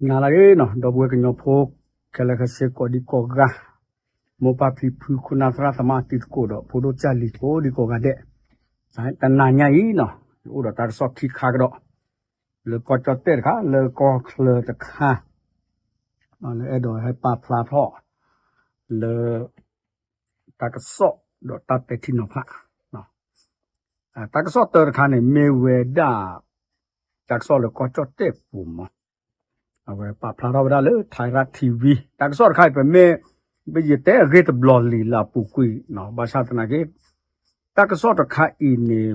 နၤလၢအဂ့ၤနီၤ ဒီပုၢ်ဝဲၢ်ကညီဖိ ခဲလၢာ်ခဲဆ့ကိးဒံကိးဂၤ, မိၢ်ပၢ်ဖံဖု ခိၣ်နၢ်သရၣ်သမါ တံၤသကိးဒီးဖိဒိၣ်ကၢ်လံၤ ကိးဒံကိးဂၤဒဲး, တနၤညါအံၤနီၤ ယအိၣ်ဒီးတၢ်ကစီၣ်ခံခါကဒီး, လၢကီၢ်ကၠီၣ်တဲၣ်တခါ လၢကီၢ်ချၢတခါ, လၢအဲၣ်ဒိးဟဲပာ်ဖျါထီၣ် လၢ တၢ်ကစီၣ်ဒီးတၢ်ပဲာ်ထံနီၤဖး, တၢ်ကစီၣ်တၢတခါန့ၣ် မ့ၢ်ဝဲဒၣ် တၢ်ကစီၣ်လၢကီၢ်ကၠီၣ်တဲၣ်ပူၤမး, အဝဲပာ်ဖျါထီၣ်ဝဲဒၣ်လၢ Thai Rat TV တၢ်ကစီၣ်တခါအံၤ ပမ့ၢ် ပယတဲအဂ့ၢ်တဘျီလံာ်လၢအပူၤကွံာ်နီၤ ဘၣ်ဆၣ်သနာ်က့ တၢ်ကစီၣ်တခါအံၤန့ၣ်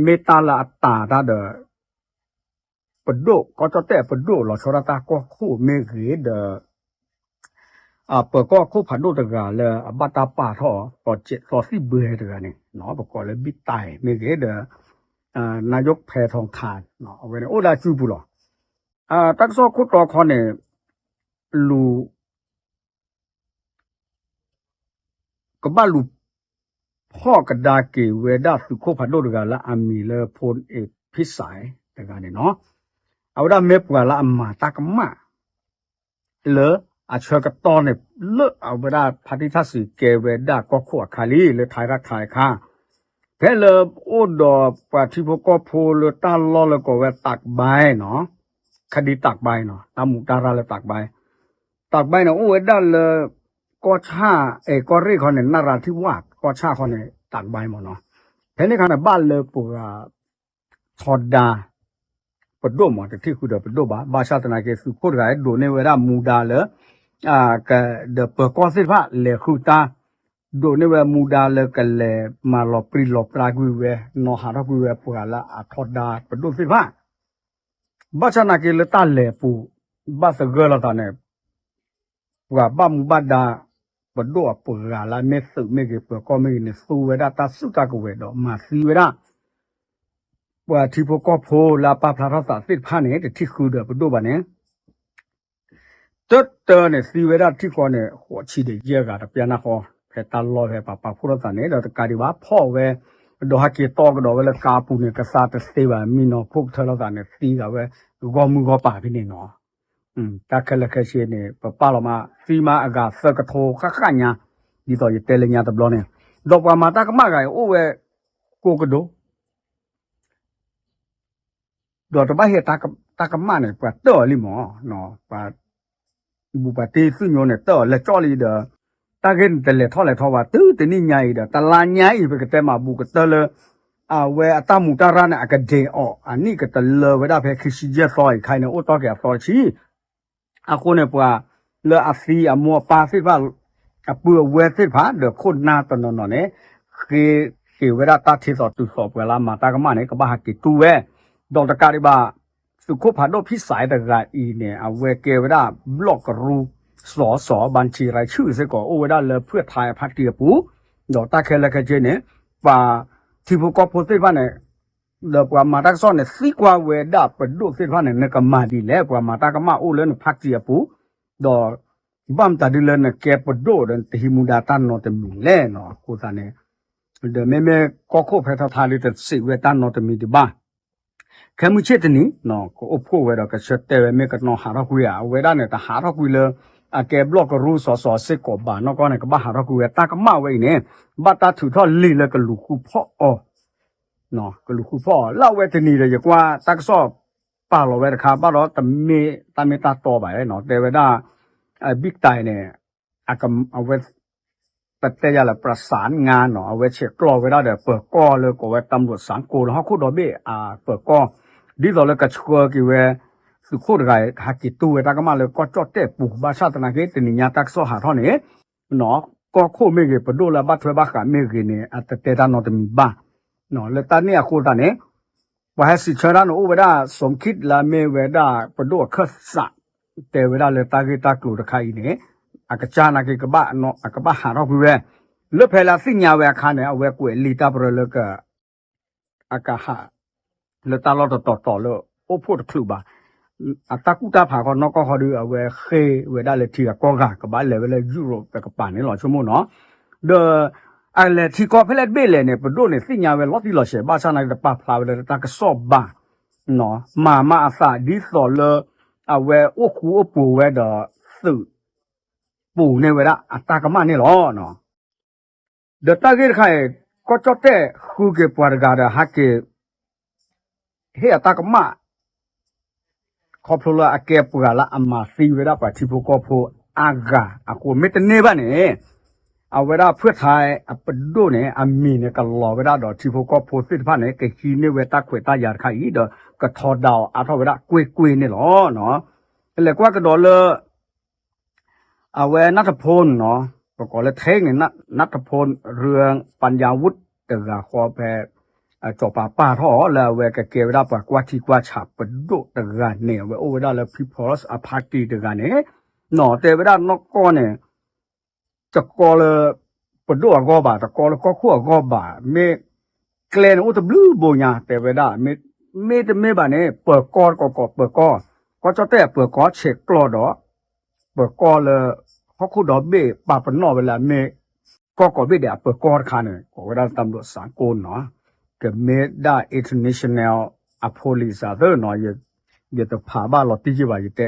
မ့ၢ်တၢ်လၢအတၢ်တၢ်ဒီး ပဒိၣ် ကီၢ်ကၠီၣ်တဲၣ်ပဒိၣ်လီၤဆီဒၣ်တၢ်ကီၢ်ခိၣ်မ့ၢ်ဂ့ၤဒီး ပၢၤကီၢ်ခိၣ်ဖးဒိၣ်တဂၤလၢအဘၣ်တၢ်ပာ်ထီၣ် သီသံၣ်ဘှဲတဂၤန့ၣ် ပကိးလၢ ဘံၣ်တၢ်မ့ၢ်ဂ့ၤဒီး နါယိၣ်ဖဲထီခါ အဝဲန့ၣ်အိၣ်လၢအစုပူၤလီၤ. တၢ်ကစီၣ်ခိၣ်တီခီန့ၣ် လူၤ ကဘၣ်လူၤ ဖီၣ်ကဒါက့ၤဝဲဒၣ်သုးခိၣ်ဖးဒိၣ်တဂၤလၢအမံၤလၢ ဖိအ့ၣ်ဖံစဲး တဂၤန့ၣ်နီၤ, အဝဲဒၣ်မ့ၢ်ပှၤလၢအမၤတၢ်ကမၣ် လၢအဆၢကတီၢ်န့ၣ် လၢအဝဲဒၣ်ဖါတံၢ်ထၣ်စံးကဲဝဲဒၣ်ကီၢ်ခိၣ်အခါလံ လၢ Thai Rat အခါ ဖဲလၢအိၣ်ဒီးပှၤထံဖိကီၢ်ဖိလၢတၢ်လီၢ်လၢကိးဝဲ တၢးဘဲနီၤ, ခဒံတၢးဘဲနီၤ တၢ်မူးတၢ်ရၢ်လၢတၢးဘဲ, တၢးဘဲန့ၣ် အိၣ်ဝဲဒၣ်လၢ ကီၢ်ဆၣ် အဲ ကီၢ်ရ့ၣ်ခီန့ၣ် နရၣ်ထံဝၣ် ကီၢ်ဆၣ်ခီန့ၣ် တၢးဘဲမ့ၢ်နီၤ, ဖဲန့ၣ်အခါန့ၣ် ဘၣ်လၢပှၤ ထီဒါ ပဒိၣ်မး တထံၣ်ဃုာ်ဒီးပဒိၣ်ဘၣ်, ဘၣ်ဆၣ်သနာ်က့ သုးခိၣ်တဂၤ ဒိးန့ၢ်ဝဲဒၣ်မူဒါလၢ က ဒီးပၢၤကီၢ်သ့ၣ်တဖၣ် လဲၤဃုတၢ်, ဒိးန့ၢ်ဝဲမူဒါလၢကလဲၤမၤလီၤပြံလီၤပြါကွံာ်ဝဲ နီၤဟးထီၣ်ကွံာ်ဝဲပှၤလၢအထီဒါပဒိၣ်သ့ၣ်တဖၣ်, ဘၣ်ဆၣ်သနာ်က့လၢတၢ်လဲၤအပူၤ ဘၣ်သဂၢၢ်လိာ်သးန့ၣ် ပှၤဘၣ်မူဘၣ်ဒါ ပဒိၣ်အပှၤဂၤလၢမ့ၢ်သုးမ့ၢ်ဂ့ၤ ပၢၤကီၢ်မ့ၢ်ဂ့ၤန့ၣ် သူဝဲဒၣ်တၢ်စုတၢ်ကဝဲၤဒီးမၤသံဝဲဒၣ် ပှၤထံဖိကီၢ်ဖိလၢအပာ်ဖျါထီၣ်သးသ့ၣ်တဖၣ်န့ၣ် တထံၣ်ဃုာ်ဒီးပဒိၣ်ဘၣ်န့ၣ် တၢတၢန့ၣ် သံဝဲဒၣ်ထံၣ်ဃီန့ၣ် ဃိးဆံဒီးယဲၢ်ဂၤတပျၢ်နၢ်ဃီ ဖဲတၢ်လီၢ်ဖဲပှၤပာ်ဖှိၣ်ထီၣ်သးန့ၣ် ဒီးတကးဒံးဘၣ်ဖီၣ်ဝဲ ဒီးဟဲက့ၤတီကဒီးဝဲလၢကါပူၤန့ၣ် ကသါတသ့ဘၣ် မံနီၤဖိကထၢလိာ်သးန့ၣ် သံဂၤဝဲ ဂီၢ်မုၢ်ဂီၢ်ပၤဖဲန့ၣ်နီၤ တၢ်ခဲလၢာ်ခဲဆ့န့ၣ် ပပာ်လီၤမး သံမးအဂၤသၢကထိဃၣ်ဃၣ်ညါ ဒ်သိးယတဲလၢညါတဘျီန့ၣ် ဒီးပှၤမၤတၢ်ကမၣ်ဂၤအံၤအိၣ်ဝဲ ကိးကဒိ ဒီးတဘၣ်ဟ့ၣ်တၢ်ကမၣ်န့ၣ် ပှၤတၢၢ်အီၤလံမး, ပှၤ ဘူးပှၤတ့သုၣ်ညိန့ၣ် တၢၢ်အီၤလဲၤကၠီၣ်လံဒီး တၢ်ဂ့ၢ်န့ၣ်တလဲၤထီၣ်လဲၤထီဘၣ် တုၤတနံၣ်ညါအံၤဒီး တလါညါအံၤ ပကတဲမးဘူးကတၢၢ်လၢ အဝဲအတၢ်မူးတၢ်ရၢ်န့ၣ် အကဒ့အီၤ အနံၣ်ကတလၢဝဲဒၣ်ဖဲခံဆံယဲၢ်သီအံၤခါအံၤန့ၣ် အိၣ်တီၢ်က့ၤအသီတဆံ အဃိန့ၣ် ပှၤလၢအသံအမိၢ်အပၢ်သ့ၣ်တဖၣ် အပုၢ်အဝဲၢ်သ့ၣ်တဖၣ် ဒီးခိၣ်နၢ်တနီၤနီၤန့ၣ် ဃ့က့ၤဝဲဒၣ်တၢ်ထံသီတုၤသီပှၤလၢအမၤတၢ်ကမၣ်န့ၣ် ကဘၣ်ဟးက့ၤတူၢ်ဝဲ, ဒီးတကးဒံးဘၣ် သုးခိၣ်ဖးဒိၣ်ဖံစဲးတဂၤအံၤန့ၣ် အဝဲကဲဝဲဒၣ် ဘျီၣ်ကရူ စီၤစီၤ ဘၣ်ဆံရၤဆူၣ်စ့ၢ်ကီး အိၣ်ဝဲဒၣ်လၢဖုၣ်ထါဖါတံၢ်အပူၤ, ဒီးတၢ်ခဲလၢာ်ခဲဆ့န့ၣ် ပှၤထံဖိကီၢ်ဖိသ့ၣ်တဖၣ်န့ၣ် ဒီးပှၤမၤတၢ်ကစီၣ်န့ၣ် သံကွၢ်ဝဲဒၣ်ပဒိၣ်သ့ၣ်တဖၣ်န့ၣ် နကမၤဒ်လဲၣ် ပှၤမၤတၢ်ကမၣ်အိၣ်လၢနဖါတံၢ်အပူၤ, ဒီး ဘၣ်မတၤဒ်လၢနကဲပဒိၣ်ဒီးနတဟံးမူဒါတၢ်နီတမံၤလဲၣ်နီၤ အဃိသတးန့ၣ် ဒီးမ့မ့ၢ်ကီၢ်ခိၣ်ဖဲထီထါလံတစံးဝဲတၢ်နီတမံၤဒံးဘၣ်, ခဲမုၢ်ဆ့ၣ်တနံၤ ကအိၣ်ဖှိၣ်ဝဲဒီးကဆၢတဲာ်ဝဲမ့ၢ်ကနီၤဟးထီၣ်ကွံာ်ဧါ အဝဲဒၣ်န့ၣ် တဟးထီၣ်ကွံာ်လၢ အကဲဘျီၣ်ကရူစီၤစီၤစ့ၢ်ကီးဘၣ်နီၢ်ကီၢ်န့ၣ် ကဘၣ်ဟးထီၣ်ကွံာ်ဝဲတၢ်ကမၣ်ဝဲအံၤန့ၣ် ဘၣ်တၢ်ထုးထီၣ်လံာ်လၢကလူၤဃုဖီၣ်အီၤ ကလူၤဃုဖီၣ်အီၤ လၢအဝဲတနံၤဒီး ယကွၢ်တၢ်ကစီၣ်ပာ်လီၤဝဲတခါ ဘၣ်ဒီးတမ့ၢ်တၢ်မ့ၢ်တၢ်တီဘၣ်နီၤ တဲဝဲဒၣ် ဘံၣ်တၢ်န့ၣ် အဝဲ ပတဲယၤလၢ ပြစးငါနီၤ အဝဲဆဲးကျိးဝဲဒၣ်ဒီး ပၢၤကီၢ်လၢကိးဝဲ တၢ်မလိာ်စၣ်ကိးလၢဟီၣ်ခိၣ်ဒီဘ့ၣ်အပၢၤကီၢ် ဒ်သိးလၢကဆှၢက့ၤဝဲ သုးခိၣ်တဂၤ ဟးက့ၤတူၢ်ဝဲတၢ်ကမၣ်လၢကီၢ်ကၠီၣ်တဲၣ်ပူၤ ဘၣ်ဆၣ်သနာ်က့ တနံၤညါတၢ်ကစီၣ်ဟးထီၣ်န့ၣ် ကီၢ်ခိၣ်မ့ၢ်ဂ့ၤ ပဒိၣ်လၢအဘၣ်ထွဲဘၣ်ဃးမ့ၢ်ဂ့ၤန့ၣ် အတတဲတၢ်နီတမံၤဘၣ်. လၢတၢ်န့ၣ်အဃိသတးန့ၣ် ပှၤဟဲစံးဆၢတၢ်န့ၣ် အိၣ်ဝဲဒၣ် စီၤမူခိၣ်လၢအမ့ၢ်ဝဲဒၣ်ပဒိၣ်အခၢၣ်စး တဲဝဲဒၣ်လၢတၢ်ဂ့ၢ်တၢ်ကျိၤတခါအံၤန့ၣ် အကစၢ်နာ်က့ အကဘၣ်ဟးထီၣ်ကွံာ်ဝဲ လၢဖဲလၢအသ့ၣ်ညါဝဲအခါန့ၣ် အဝဲကွဲးလံာ်တၢ်ပရၢလၢက အကဟး လၢတၢ်လီၢ်တတီၤတီၤလၢအိၣ်ဖှိၣ်တချုးဘၣ်. အတၢ်ကူၣ်တၢ်ဖးဃီနီၢ်ကီၢ်ဃီဒီး အဝဲဃ့ဝဲဒၣ်လၢထံဂၤကီၢ်ဂၤ ကဘၣ်လဲၤဝဲလၢယူရိးပကပၤန့ၣ်လီၤ ဆိကမိၣ်နီၤ. ဒီး အလဲၤထံကီၢ်ဖဲလဲၣ်တဘ့ၣ်လဲၣ်န့ၣ် ပဒိၣ်န့ၣ်သ့ၣ်ညါဝဲလီၤတံၢ်လီၤဆဲး ဘၣ်ဆၣ်သနာ်က့တပာ်ဖျါဝဲလၢတၢ်ကစီၣ်ဘၣ် မၤမးအသးဒ်သိးလၢ အဝဲအိၣ်ဃူအိၣ်ပူၤဝဲဒီးသုးပူၤန့ၢ်ဝဲဒၣ်အတၢ်ကမၣ်န့ၣ်လီၤ. ဒီးတၢ်ဂ့ၢ်တခါအံၤ ကီၢ်ကၠီၣ်တဲၣ်ဃုက့ၤပှၤတဂၤဒီးဟးက့ၤ ဟ့ၣ်အတၢ်ကမၣ် ခီဖျိလၢအကဲပှၤလၢအမၤသံဝဲဒၣ်ပှၤထံဖိကီၢ်ဖိအါဂၤအဃိ မ့ၢ်တန့ၢ်ဘၣ်န့ၣ် အဝဲဒၣ်ဖုၣ်ထါအပဒိၣ်န့ၣ် အမံၤန့ၣ်ကလီၤဝဲဒၣ်ဒီးထံဖိကီၢ်ဖိသ့ၣ်တဖၣ်န့ၣ် ကဟံးန့ၢ်ဝဲတၢ်ခွဲးတၢ်ယာ်တခါအံၤ ဒီးကထီဒါအီၤအါထီၣ်ဝဲဒၣ်ကွ့ၢ်ကွ့ၢ်န့ၣ်လီၤ. လဲၤကွၢ်ကဒီးလၢ အဝဲနၢ်ထဖိန့ၣ်နီၤ, ပကိးလၢထဲန့ၣ် နၢ်ထဖိ ရပၤယၤဝူၣ်တဂၤဃီဖဲ စီၤပၤပာ်ထီၣ်အီၤလၢအဝဲကကဲဝဲဒၣ်ပှၤကွၢ်ထံကွၢ်ဆးပဒိၣ်တဂၤန့ၣ် အဝဲအိၣ်ဝဲဒၣ်လၢ People's Party တဂၤန့ၣ်နီၤ, တဲဝဲဒၣ်နီၢ်ကီၢ်န့ၣ် တကီလၢ ပဒိၣ်အဂီၢ်ဘၣ်, တကီလၢကီၢ်ခိၣ်အဂီၢ်ဘၣ်, မ့ၢ်ကျဲန့ၣ်အိၣ်တဘျုးဘိညါ တဲဝဲဒၣ်, မ့တမ့ၢ်ဘၣ်န့ၣ် ပၢၤကီၢ်တကီကီၢ် ပၢၤကီၢ်, ကီၢ်ကၠီၣ်တဲၣ်အပၢၤကီၢ်ဆဲးကျိးဒီး ပၢၤကီၢ်လၢ ဟီၣ်ခိၣ်ဒီဘ့ၣ်ပာ်ပနီၣ်ဝဲလၢအမ့ၢ် ကီၢ်ကိးဘ့ၣ်ဒဲးအပၢၤကီၢ်တခါန့ၣ် ကိးဝဲဒၣ်တၢ်ဘျိးစးကိနီၤ, ကမ့ၢ်ဒၣ် international အဖိလံၤစးသၢနီၤ, ယတဖးဘၣ်လီၤတံၢ်ယဘၣ် ယတဲ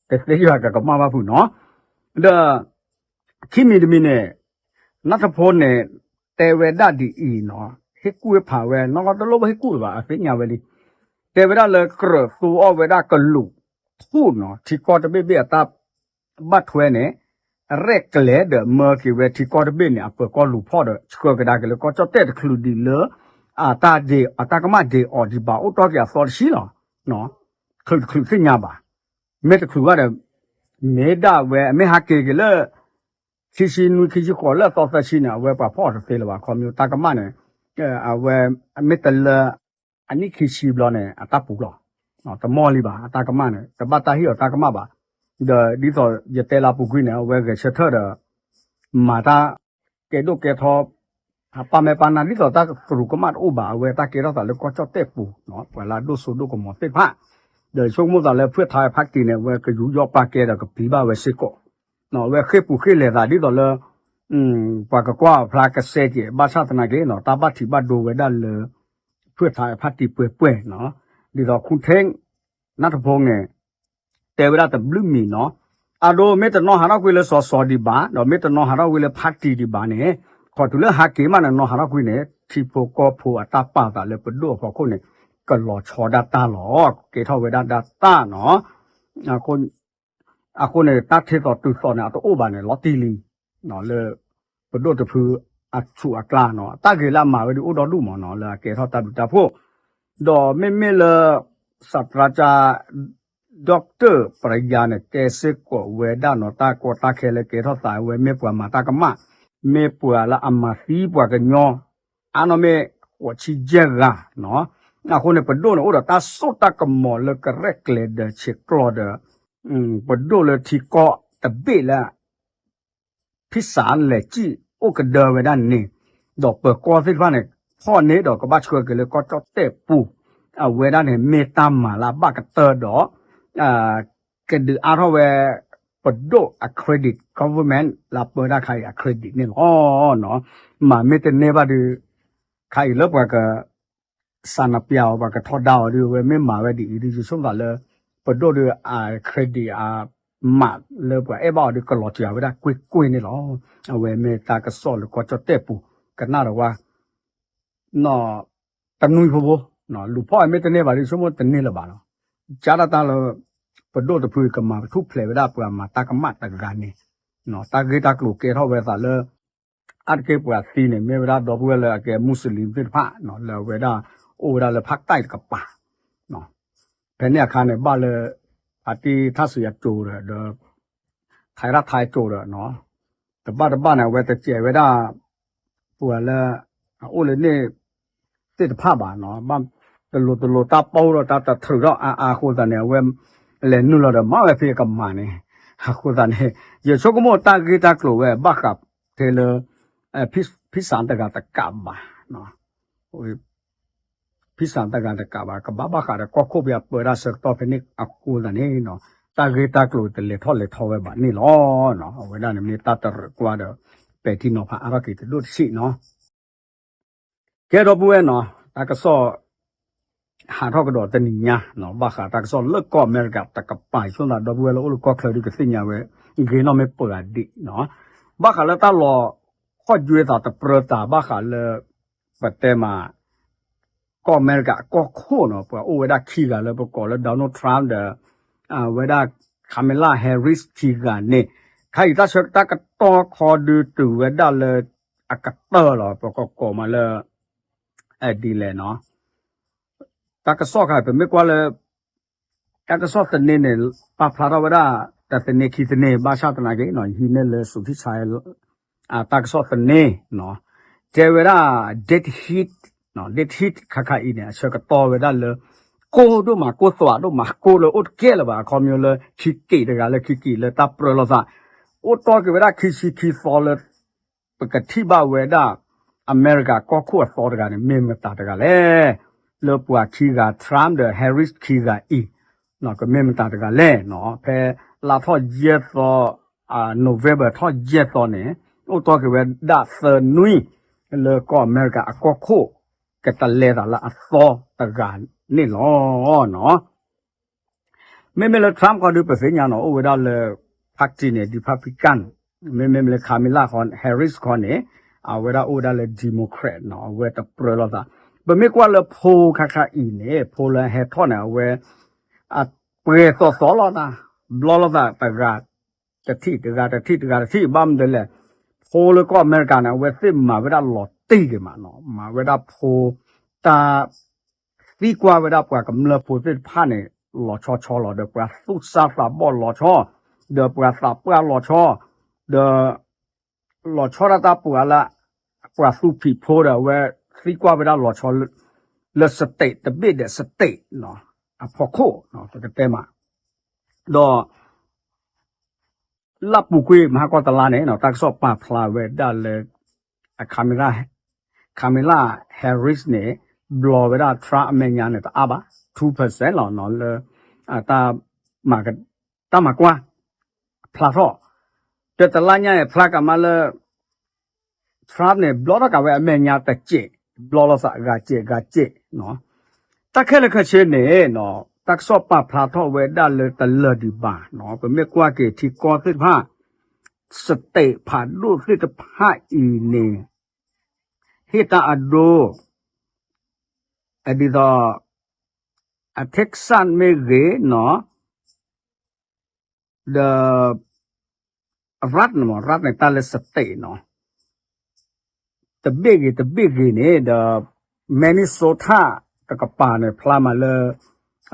တသ့ယဘၣ်ကကမၣ်ဘၣ်ဖုးနီၤ, ဒီး ခံမံၤတမံၤန့ၣ် နၢ်ထဖိန့ၣ် တဲဝဲဒၣ်ဒ်အံၤနီၤ, ဟ့ၣ်ကူၣ်ဟ့ၣ်ဖးဝဲ နီၢ်ကီၢ်တလိၣ်ဘၣ်ဟ့ၣ်ကူၣ်ဘၣ် အသ့ၣ်ညါဝဲလံ, တဲဝဲဒၣ်လၢကြၢးသူအီၣ်ဝဲဒၣ်ကလူးထူၣ်နီၤ, ထံကီၢ်တဘ့ၣ်ဘ့ၣ်အတၢ်ဘၣ်ထွဲန့ၣ် ရဲၣ်ကျဲၤဒီးမၢက့ၤဝဲထံကီၢ်တဘ့ၣ်န့ၣ် အပၢၤကီၢ်လူၤဖီၣ်ဒီး ဆှၢကဒါက့ၤလၢကီၢ်ကၠီၣ်တဲၣ်တချုးဒံးလၢ အတၢ်ဒ့ အတၢ်ကမၣ်ဒ့အီၤဒံးဘၣ် အိၣ်တီၢ်က့ၤအသီတဆံလီၤ, ချုးတချုးသ့ၣ်ညါဘၣ်, မ့ၢ်တချုးဘၣ်ဒီး မ့ၢ်ဒၣ်ဝဲ မ့ၢ်ဟးက့ၤက့ၤလၢ ခံဆံနွံ ခံဆံဃိးလၢအသီသၢဆံန့ၣ် အဝဲပှၤဖီၣ်အီၤတသ့လၢၤဘၣ်, ခီဖျိတၢ်ကမၣ်န့ၣ် အဝဲ မ့ၢ်တလၢ အနံၣ်ခံဆံဘျီန့ၣ် အတၢ်ပူၤလီၤ, တမီၢ်လံဘၣ် အတၢ်ကမၣ်န့ၣ် တဘၣ်တၢ်ဟ့ၣ်အီၤတၢ်ကမၣ်ဘၣ်, ဒီးဒ်သိးယတဲလၢအပူၤကွံာ်န့ၣ် အဝဲဂဲၤဆၢထၢၣ်ဒီး မၤတၢ် ကဲဒိၣ်ကဲထီ အပၢ်မၢပၢ်နၢ်ဒ်သိးတၢ်သရူးကမၣ်တအိၣ်ဘၣ် အဝဲတၢ်ကဲထီၣ်သးလၢကီၢ်ကၠီၣ်တဲၣ်ပူၤ ပှၤလၢအဒိၣ်စိဒိၣ်ကမီၤသ့ၣ်တဖၣ်, ဒီးဆိကမိၣ်သးလၢဖုၣ်ထါဖါတံၢ်န့ၣ် အဝဲကယူးယီၣ်ပာ်ကဲဒီးကပျံၤဘၣ်ဝဲစ့ၢ်ကီး, အဝဲဃ့ၢ်ပူၤဃ့ၢ်လဲၤသးဒ်သိးလၢ ပှၤကကွၢ်အဖျါကစဲက့ၤ ဘၣ်ဆၣ်သနာ်က့နီၤ တၢ်ဘၣ်ထံးဘၣ်ဒိဝဲဒၣ်လၢ ဖုၣ်ထါဖါတံၢ်ပှဲၤပှဲၤနီၤ, ဒ်သိးခူထဲ နၢ်ထဖိန့ၣ် တဲဝဲဒၣ်တဘျုးမံၤနီၤ, အဒိမ့ၢ်တနီၤဟးထီၣ်ကွံာ်လၢစီၤစီၤဒံးဘၣ် ဒီးမ့ၢ်တနီၤဟးထီၣ်ကွံာ်လၢဖါတံၢ်ဒံးဘၣ်န့ၣ်, ခီတုၤလၢဟးက့ၤမးန့ၣ် နီၤဟးထီၣ်ကွံာ်န့ၣ် ထံဖိကီၢ်ဖိအတၢ်ပာ်သးလၢပဒိၣ်အဖီခိၣ်န့ၣ် ကလီၤဆီဒၣ်တၢ်လီၤ, ကဲထီၣ်ဝဲဒၣ်ဒၣ်တၢ်နီၤ အဃိန့ၣ် တၢ်ထဲသိးတုၤသိးန့ၣ် အတအိၣ်ဘၣ်န့ၣ် လီၤတံၢ်လံ, လၢ ပဒိၣ်တဖုအဆူးအကျါနီၤ တၢ်ဂ့ၤလၢအမၤဝဲဒ်အိၣ်ဒီဒူၣ်မးနီၤ လၢအကဲထီၣ်တၢ်ဘျုးတၢ်ဖှိၣ်, ဒီးမ့မ့ၢ်လၢ စးတြါကၠါ ဒီကတၢၢ်ပရယါန့ၣ် တဲစ့ၢ်ကီးဝဲဒၣ်နီၤ တၢ်ကီတၢ်ခဲလၢကဲထီၣ်သးဝဲ မ့ၢ်ပှၤမၤတၢ်ကမၣ်, မ့ၢ်ပှၤလၢအမၤသံပှၤကညီ အါနီၢ်မ့ၢ်ဃိးဆံယဲၢ်ဂၤနီၤ, အဃိန့ၣ် ပဒိၣ်န့ၣ်အိၣ်ဒီးတၢ်စိတၢ်ကမီၤလၢကရဲၣ်ကျဲၤဒီးဆဲးကျိးဒီး ပဒိၣ်လၢထံကီၢ်တဘ့ၣ်လၢ ဖံစးလဲၤစံၣ်အိၣ်ကဒၢဝဲဒၣ်န့ၣ်, ဒီးပၢၤကီၢ်သ့ၣ်တဖၣ်န့ၣ် ဖီၣ်န့ၢ်ဒီးကဘၣ်ဆှၢက့ၤလၢကီၢ်ကၠီၣ်တဲၣ်ပူၤ, အဝဲဒၣ်န့ၣ် မ့ၢ်တၢ်မၤလၢအဘၣ်ကတၢၢ်ဒီး ကဒုးအါထီၣ်ဝဲ ပဒိၣ်အ credit, government လၢပၢတၢ်ခါအံၤအ credit န့ၣ်လီၤ. မၤမ့ၢ်တန့ၢ်ဘၣ်ဒီး ခါအံၤလၢပှၤက စးနပျးအီၤ ပှၤကထီဒါအီၤဒီး အဝဲမ့ၢ်မၤဝဲဒ်အံၤဒီး ယဆိကမိၣ်သးလၢ ပဒိၣ်ဒီးအ credit အမးလၢပှၤအဲၣ်ဘၣ်အီၤဒီး ကလီၤစှၤဝဲဒၣ်ကွ့ၢ်ကွ့ၢ်န့ၣ်လီၤ. အဝဲမ့ၢ်တၢ်ကစီၣ်လၢကီၢ်ကၠီၣ်တဲၣ်ပူၤ ကနၣ်ဒီးဝဲ နီၢ် တနွံဖိဖိ, လူၤဖီၣ်အမ့ၢ်တန့ၢ်ဘၣ်ဒီး ဆိကမိၣ်တန့ၢ်လၢၤဘၣ်လီၤ. ကၢ်ဒၣ်တၢ်လၢ ပဒိၣ်တဖုကမၤကထူၣ်ဖျဲးဝဲဒၣ်ပှၤမၤတၢ်ကမၣ်တဂၤန့ၣ်, တၢ်ဂ့ၢ်တၢ်ကျိၤကဲထီၣ်ဝဲသးလၢ အါတက့ၢ်ပှၤသံန့ၣ် မ့ၢ်ဝဲဒၣ်ဒီပုၢ်ဝဲၢ်လၢအကဲမူစလံသ့ၣ်တဖၣ် လၢအဝဲဒၣ် အိၣ်ဝဲဒၣ်လၢဖးတၢ်တကပၤ ဖဲန့ၣ်အခါန့ၣ် ဘၣ်လၢ ဖါတံၢ်ထၣ်စံးအကၠိဒီး ဒီး ထါတၢ်ထါကၠိဒီး တဘၣ်တဘၣ်န့ၣ် အဝဲတစဲးဝဲဒၣ် ပှၤလၢ အအိၣ်လၢန့ၣ် သ့ၣ်တဖၣ်ဘၣ်နီၤ ဘၣ်တလိၤတလိၤတၢ်ပီဒီးတၢ်တထြုးထီၣ်အါအါအဃိသတးန့ၣ် အဝဲ လဲၤနုာ်လီၤဒီးမၤဝဲဖဲအကမၤန့ၣ် အဃိသတးန့ၣ် ယဆိကမိၣ်တၢ်ဂ့ၢ်တၢ်ကျိၤဝဲဘၣ်ဃးထဲလၢ ဖံစးတဂၤတကးဘၣ် ဖံစးတဂၤတကးဘၣ် ကဘၣ်ဘၣ်ဃးဒီးကီၢ်ခိၣ်ဖဲအပၢတၢ်ဆၢကတီၢ်ဖဲန့ၣ်အဃိသတးန့ၣ် တၢ်ဂ့ၢ်တၢ်ကျိၤတလဲၤထီၣ်လဲၤထီဝဲဘၣ်န့ၣ်လီၤ. အဝဲဒၣ်န့ၣ်မ့ၢ်တၢ်တရၢၣ်ကွၢ်ဒီး ပဲာ်ထံနီၤဖးအါထီၣ်က့ၤတဒိၣ်တဆံးနီၤ ကဲဒီပုၢ်ဝဲၢ်နီၤ တၢ်ကစီၣ် ဟးထီၣ်ကဒီးတနံၤညါနီၤ ဘၣ်ဃးတၢ်ကစီၣ်လၢကီၢ်အမဲရကၤတကပၤဆိသး ဒီပုၢ်ဝဲၢ်လၢအိၣ်လၢကီၢ်ချၢဒုးကသ့ၣ်ညါဝဲ ဂ့ၤနီၣ်မ့ၢ်ပှၤဒံးနီၤ ဘၣ်ဃးလၢတၢ်လီၤခီၣ်ယွဲသးတပြၢသးဘၣ်ဃးလၢ ပတဲမး ကီၢ်အမဲရကၤအကီၢ်ခိၣ်နီၤ ပှၤအိၣ်ဝဲဒၣ်ခံဂၤလၢပကိးလၢ Donald Trump ဒီး ဝဲဒၣ် Kamala Harris ခံဂၤန့ၣ် ခါအံၤတၢ်ဆၢကတီၢ်ခီဒုးတုၤဝဲဒၣ်လၢ အကတၢၢ်လီၤ ပကကိးမးလၢ ဒ်လဲၣ်နီၤ တၢ်ကစီၣ်ခါ ပမ့ၢ်ကွၢ်လၢ တၢ်ကစီၣ်သန့န့ၣ် ပာ်ဖျါထီၣ်ဝဲဒၣ် တသန့ခံသန့ ဘၣ်ဆၣ်သနာ်က့နီၤ ယဟံးန့ၢ်လၢ Source Insider တၢ်ကစီၣ်သန့နီၤ တဲဝဲဒၣ် death hit နီၤ death hit ခါခါအံၤန့ၣ် အဆၢကတီၢ်ဝဲဒၣ်လၢ ကိၢ်ဒိၣ်မး ကိၢ်သွးဒိၣ်မး ကိၢ်လၢအိၣ်တကဲလၢၤဘၣ် အခီပညီလၢခံက့ၤတဂၤလၢခံက့ၤလၢတၢ်ပြၢလိာ်သး အိၣ်တီၢ်က့ၤဝဲဒၣ်ခံဆံခံသီလၢ ပကထံၣ်ဘၣ်ဝဲဒၣ် အမဲရကၤကီၢ်ခိၣ်အသီတဂၤန့ၣ် မ့ၢ်မတၤတဂၤလဲၣ်. လၢပှၤခံဂၤ Trump ဒီး Harris ခံဂၤအံၤ ကမ့ၢ်မတၤတဂၤလဲၣ်နီၤ. ဖဲလါထီၣ်ယဲၢ်သီ November ထီၣ်ယဲၢ်သီန့ၣ် အိၣ်တီၢ်က့ၤဝဲဒၣ်သၢနွံ လၢကီၢ်အမဲရကၤအကီၢ်ခိၣ် ကတလဲသးလၢအသီတဂၤန့ၣ်လီၤနီၤ. မ့မ့ၢ်လၢ Trump ခီဒုးပသ့ၣ်ညါနီၤ အိၣ်ဝဲဒၣ်လၢ party န့ၣ် Republican မ့မ့ၢ်လၢ Kamala ခီ Harris ခီန့ၣ် အဝဲဒၣ်အိၣ်ဝဲဒၣ်လၢ Democrat နီၤ အဝဲတပြၢလိာ်သး. ပမ့ၢ်ကွၢ်လၢ poll ခါခါအံၤန့ၣ် poll လၢဟဲထီၣ်န့ၣ် အဝဲ အပှဲၤသိးသိးလိာ်သး ဘျီလိာ်သးတဂၤတထံၣ် တဂၤတထံၣ် တဂၤတထံၣ် ဘၣ်မနုၤလဲၣ် poll လၢကီၢ်အမဲရကၤန့ၣ် အဝဲသ့ၣ်မၤဝဲဒၣ်လီၤတံၢ်က့ၤမးနီၤ မၤဝဲဒၣ် poll တၢ် သံကွၢ်ဝဲဒၣ်ပှၤကမျၢၢ်ဖိသ့ၣ်တဖၣ်န့ၣ် လီၤဆီဆီလီၤ ဒီးပှၤသူၣ်စၢ်သးဘီၣ်လီၤဆီ ဒီးပှၤသးပှၢ်လီၤဆီ ဒီး လီၤဆီဒၣ်တၢ်ပှၤလၢ ပှၤသူဖံးဖိဒီးအဝဲသံကွၢ်ဝဲဒၣ်လီၤဆီ လၢ state တဘ့ၣ်ဒီး state နီၤ အဖီခိၣ် ပကတဲမး ဒီး လၢပူၤကွံာ်မဟါကီၢ်တလါန့ၣ် တၢ်ကစီၣ်ပာ်ဖျါဝဲဒၣ်လၢ Kamala Harris န့ၣ် ဘျီဝဲဒၣ် Trump အမဲာ်ညါန့ၣ်တအါဘၣ် two percent လီၤနီၤ လၢ တၢ် တၢ်မၤကွၢ် ဖျါထီၣ် တတလါညါအံၤ ဖျါကမးလၢ Trump န့ၣ် ဘျီထီၣ်ကးဝဲအမဲာ်ညါတစဲး ဘျီလိာ်သးဂၤစဲးဂၤစဲးနီၤ တၢ်ခဲလၢာ်ခဲဆ့န့ၣ်နီၤ တၢ်ကစီၣ်ပာ်ဖျါထီၣ်ဝဲဒၣ်လၢတလၢာ်ဒံးဘၣ်နီၤ ပမ့ၢ်ကွၢ်က့ၤထံကီၢ်သ့ၣ်တဖၣ် state ဖးဒိၣ်သ့ၣ်တဖၣ်အံၤန့ၣ် ဟ့ၣ်တၢ်အဒိ ဒ်သိး အ Texas မ့ၢ်ဂ့ၤနီၤ ဒီး ရၢးန့ၣ်မး ရၢးန့ၣ် တၢ်လၢ state နီၤ တဘ့ၣ်ဂ့ၤတဘ့ၣ်ဂ့ၤန့ၣ် ဒီး Minnesota တကပၤန့ၣ် ဖျါမးလၢ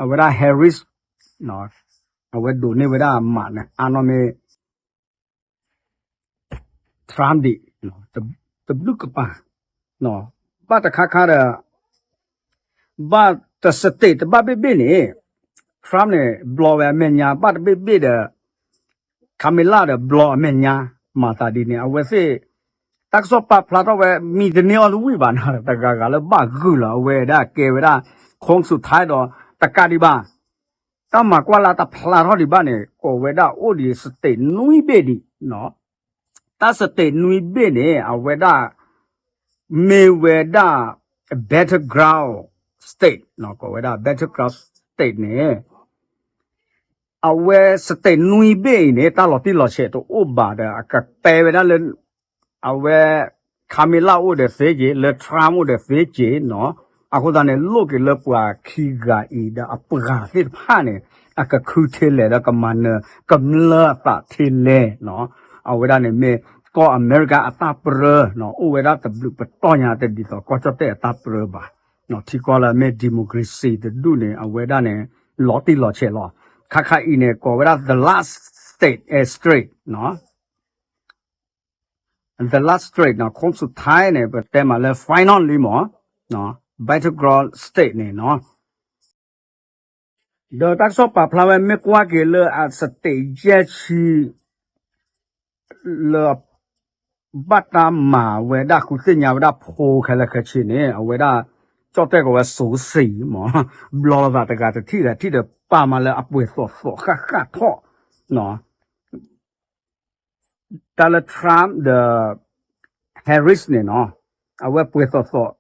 အဝဲဒၣ် Harris အဝဲဒိးန့ၢ်ဝဲဒၣ်အမးန့ၣ် အါနီၢ်မ့ၢ် Trump ဒံး တဘျုးကပၤ ဘၣ်တခါခါဒီး ဘၣ်တ state တဘၣ်ဘ့ၣ်ဘ့ၣ်န့ၣ် Trump န့ၣ် ဘျီဝဲအမဲာ်ညါ ဘၣ်တဘ့ၣ်ဘ့ၣ်ဒီး Kamala ဒီးဘျီအမဲာ်ညါ မၤသးဒ်န့ၣ် အဝဲသ့ၣ် တၢ်ကစီၣ်ပာ်ဖျါထီၣ်ဝဲ မံတန့ၢ်အီၤတဝံၣ်ဘၣ်နီၤ တဂၤဂၤလၢဘၣ်ဂုာ်လီၤ အဝဲဒၣ်ကဲဝဲဒၣ် โค้งสุดท้าย ဒီး တကးဒံးဘၣ် တၢ်မၤကွၢ်လၢတဖျါထီၣ်ဒံးဘၣ်န့ၣ် ကိးဝဲဒၣ်အိၣ်ဒံး state နွံဘ့ၣ်ဒံးနီၤ တၢ် state နွံဘ့ၣ်န့ၣ် အဝဲဒၣ် မ့ၢ်ဝဲဒၣ် battleground state နီၤ ကိးဝဲဒၣ် battleground state န့ၣ် အဝဲ state နွံဘ့ၣ်အံၤန့ၣ် တၢ်လီၤတံၢ်လီၤဆဲးတအိၣ်ဘၣ်ဒီး အကပဲဝဲဒၣ်လၢ အဝဲ Kamala အိၣ်ဒီးသ့က့ၤ လၢ Trump အိၣ်ဒီးသ့က့ၤနီၤ အဃိသတးန့ၣ် လိၣ်က့ၤလၢပှၤခံဂၤအံၤဒီးအပှၤသ့ၣ်တဖၣ်န့ၣ် အကခုထဲလဲၣ်ဒီးကမၤနၢၤကမျၢၢ်အသးထဲလဲၣ်နီၤ အဝဲဒၣ်န့ၣ်မ့ၢ် ကီၢ်အမဲရကၤအတၢ်ပြၢနီၤ အိၣ်ဝဲဒၣ်တဘျုးပတီၢ်ညါတဒ်သိးကီၢ်ကၠီၣ်တဲၣ်အတၢ်ပြၢဘၣ် ထံကီၢ်လၢအမ့ၢ် democracy တဒူၣ်န့ၣ် အဝဲဒၣ်န့ၣ် လီၤတံၢ်လီၤဆဲးလီၤ ခါခါအံၤန့ၣ် ကိးဝဲဒၣ် the last state နီၤ the last state နီၤ โค้งสุดท้าย န့ၣ် ပတဲမးလၢ final လံမး battleground state န့ၣ်နီၤ ဒီးတၢ်ကစီၣ်ပာ်ဖျါဝဲ မ့ၢ်ကွၢ်က့ၤလၢအ state ယဲၢ်ဆံ လၢ ဘၣ်တၢ်မၤဝဲဒၣ်ဃုသ့ၣ်ညါဝဲဒၣ် poll ခဲလၢာ်ခဲဆ့န့ၣ် အဝဲဒၣ် ကၠီၣ်တဲၣ်ကိးဝဲ စိၤစံၤ မး ဘျီလိာ်သးတဂၤတထံၣ်ဂၤထံၣ်ဒီးပာ်မးလၢအပှဲၤသိးသိးဃၣ်ဃၣ်ထီၣ် တၢ်လၢ Trump ဒီး Harris န့ၣ်နီၤ အဝဲပှဲၤသိးသိး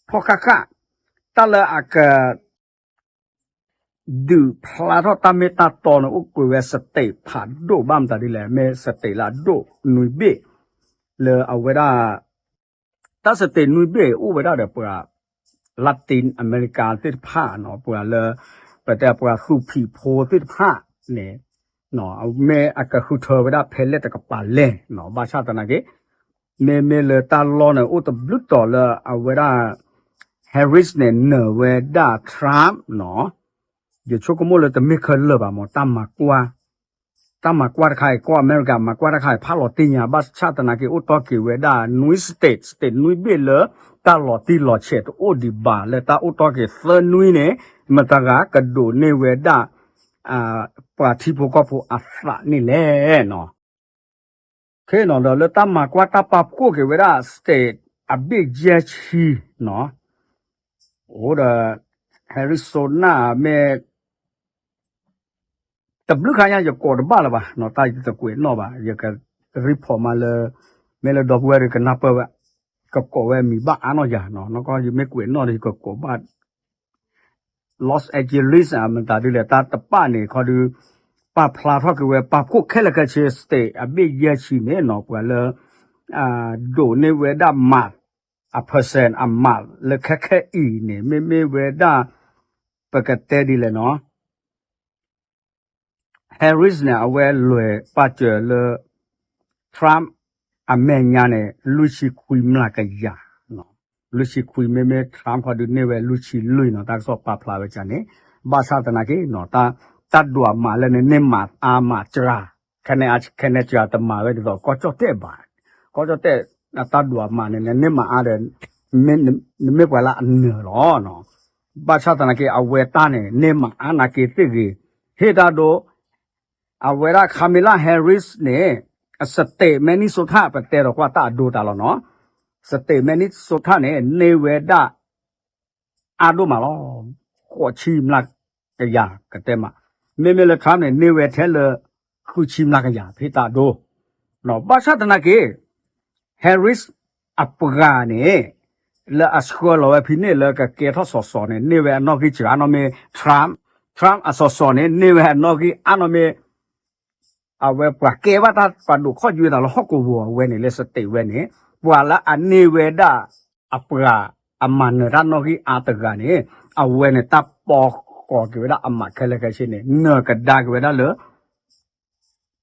ထီၣ်ဃၣ်ဃၣ် တၢ်လၢအက ဒုးဖျါထီၣ်တၢ်မ့ၢ်တၢ်တီန့ၣ် အိၣ်ကွံာ်ဝဲ state ဖးဒိၣ်ဘၣ်မတၤဒ်လဲၣ်, မ့ၢ် state လၢအဒိၣ်နွံဘ့ၣ် လၢအဝဲဒၣ် တၢ် state နွံဘ့ၣ်အိၣ်ဝဲဒၣ်ဒီးပှၤ Latin America သ့ၣ်တဖၣ်နီၤ, ပှၤလၢ ပတဲပှၤသူၣ်ဖှံဖိသ့ၣ်တဖၣ်န့ၣ် မ့ၢ်အကဃုထၢဝဲဒၣ်ဖဲလဲၣ်တကပၤလဲၣ်နီၤ, ဘၣ်ဆၣ်သနာ်က့ မ့မ့ၢ်လၢတၢ်လီၢ်န့ၣ် အိၣ်တဘျုးတီၤလၢအဝဲဒၣ် Harris န့ၣ် နၢၤဝဲဒၣ် Trump နီၤ, ယဆိကမိၣ်လၢတမ့ၢ်ခဲလၢာ်ဘၣ်မး တၢ်မၤကွၢ် တၢ်မၤကွၢ်တခါအံၤ ကီၢ်အမဲရကၤမၤကွၢ်တခါအံၤ ဖးလီၤတ့ၢ်ညါ ဘၣ်ဆၣ်သနာ်က့ အိၣ်တီၢ်က့ၤဝဲဒၣ် နွံ state, state နွံဘ့ၣ်လၢ တၢ်လီၤတံၢ်လီၤဆဲးတအိၣ်ဒံးဘၣ် လၢတၢ်အိၣ်တီၢ်က့ၤသၢနွံန့ၣ် မတၤဂၤကဒိးန့ၢ်ဝဲဒၣ် ပှၤထံဖိကီၢ်ဖိအသးန့ၣ်လဲၣ်နီၤ. ခဲနီၤဒီးလၢတၢ်မၤကွၢ်တၢ်ပာ်ဖှိၣ်က့ၤဝဲဒၣ် state အဘ့ၣ်ယဲၢ်ဆံနီၤ, အိၣ်ဒီး Arizona မ့ၢ် တဘျုးခါညါ ယကိးတဘၣ်လၢၤဘၣ်နီၤ, တၢ်ယတကွဲးနီၣ်ဘၣ်, ယက report မးလၢ မ့ၢ်လၢဒီပုၢ်ဝဲၢ်ဒီးကနၢ်ပၢၢ်ဝဲ, ကကိးဝဲမံၤဘၣ်အါနီၢ်ယၤနီၤ, နီၢ်ကီၢ် ယမ့ၢ်ကွဲးနီၣ်ဒီး ယကကိးဘၣ် Los Angeles မတၤဒ်လဲၣ် တၢ်တပာ်န့ၣ်ခီဒုး ပာ်ဖျါထီၣ်က့ၤဝဲ ပာ်ဖှိၣ်ခဲလၢာ်ခဲဆ့ state အဘ့ၣ်ယဲၢ်ဆံန့ၣ်နီၤ, ပှၤလၢ ဒိးန့ၢ်ဝဲဒၣ်မး အ percent အမးလၢခဲခဲအံၤန့ၣ် မ့မ့ၢ်ဝဲဒၣ် ပကတဲဒ်လဲၣ်နီၤ Harris န့ၣ် အဝဲလဲၤပာ်စၢၤလၢ Trump အမဲာ်ညါန့ၣ် လွံၢ်ဆံခွံမျးကယၤ, လွံၢ်ဆံခွံ မ့မ့ၢ် Trump ခီဒုးန့ၢ်ဝဲလွံၢ်ဆံလွံၢ်နီၤ, တၢ်ကစီၣ်ပာ်ဖျါဝဲဒၣ်န့ၣ်, ဘၣ်ဆၣ်သနာ်က့ တၢ်ဒိးအမးလၢနန့ၢ်မးအါမးစှၤ, ခဲန့ၣ် ခဲန့ၣ်စှၤတမၤဝဲဒ်သိး ကီၢ်ကၠီၣ်တဲၣ်ဘၣ်, ကီၢ်ကၠီၣ်တဲၣ် တၢ်ဒိးအမးန့ၣ် နန့ၢ်မးအါဒီး နမ့ၢ်ပှၤလၢအနၢၤလီၤ. ဘၣ်ဆၣ်သနာ်က့ အဝဲတၢ်န့ၣ် န့ၢ်မးအါနာ်က့သ့ၣ်ဂ့ၤ, ဟ့ၣ်တၢ်ဒိ အဝဲဒၣ် Kamala Harris န့ၣ် state Minnesota ပတဲဒီးကွၢ်တၢ်အဒိတၢ်လီၤနီၤ, state Minnesota န့ၣ် န့ၢ်ဝဲဒၣ် အါဒိၣ်မးလီၤ, ဃိးဆံမျးကယၤကတဲမး, မ့မ့ၢ်လၢ Trump န့ၣ် န့ၢ်ဝဲထဲလၢ ဃုဆံမျးကယၤ ဖဲတၢ်အဒိ, ဘၣ်ဆၣ်သနာ်က့ Harris အပှၤန့ၣ် လၢအဆှၢလီၤဝဲဖဲန့ၣ်လၢကကဲထီၣ်စီၤစီၤန့ၣ် န့ၢ်ဝဲအနီၣ်ဂံၢ်စှၤနီၣ်မ့ၢ် Trump, Trump အစီၤစီၤန့ၣ် န့ၢ်ဝဲအနီၣ်ဂံၢ်အါနီၣ်မ့ၢ် အဝဲပှၤကဲဘၣ်တၢ်ပှၤဒိးခီၣ်ယွဲသးလၢဟီၣ်ကဝီၤဝဲန့ၣ် လၢ state ဝဲန့ၣ် ပှၤလၢအန့ၢ်ဝဲဒၣ် အပှၤအမၤနၢၤတၢ်နီၣ်ဂံၢ်အါတဂၤန့ၣ် အဝဲန့ၣ်တၢ်ပီဃီၤက့ၤဝဲဒၣ်အမးခဲလၢာ်ခဲဆ့န့ၣ် နၢၤကဒါက့ၤဝဲဒၣ်လၢ